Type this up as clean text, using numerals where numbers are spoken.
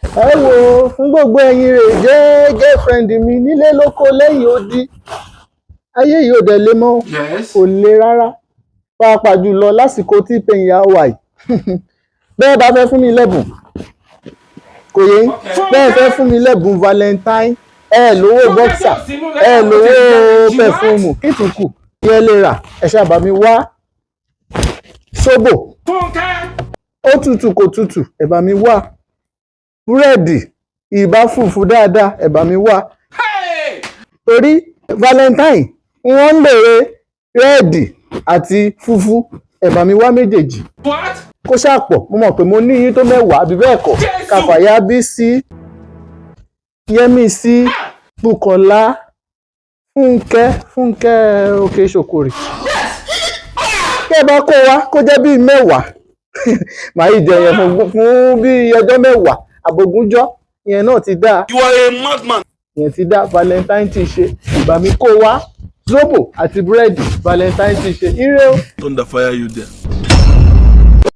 Ẹ wo, fún gbogbo ẹ̀yin rẹ̀ jẹ́ girlfriend mi nílé lóko lẹ́yìn odi, ayé yìí ò dẹ̀ lé mọ́. Yes. Kò le rárá, pàápàá jùlọ lásìkò tí pẹ̀yìn á wà yìí. Bẹ́ẹ̀ bá fẹ́ fún mi lẹ́bùn, kò yé yín, bẹ́ẹ̀ fẹ́ fún mi lẹ́bùn Valentine, ẹ lówó boxer, ẹ lówó perfume, kìtùkù kí ẹ lè rà, ẹ ṣáà mi wá sóbò. Fúnkẹ́. Ó tutù kò tutù, ẹ bá mi wá búrẹ́dì, ìbá fùfú dáadáa, ẹ bá mi wá. Hey! Torí Valentine wọ́n ń lèrè red àti fúfú, ẹ bá mi wá méjèèjì. What? Kó ṣàpọ̀, mo mọ̀ pé mo ní yín tó 10 àbí bẹ́ẹ̀ kọ́? Jésù! Kàfàyà, Bísí, Yẹ́misí, Bùkọ́lá, Fúnkẹ́, Fúnkẹ́ Òkè Ṣòkòrì, kí ẹ bá kó wa kó jẹ́ bíi 10, màá yìí jẹ yẹn fún bíi ọjọ́ 10 àbògúnjọ́, ìyẹn náà ti dáa. You are a madman. Ìyẹn ti dá. Valentine ti ṣe, ìbá mi kó wá zobo àti búrẹ́dì. Valentine ti ṣe, ire o. Thunder fire you there.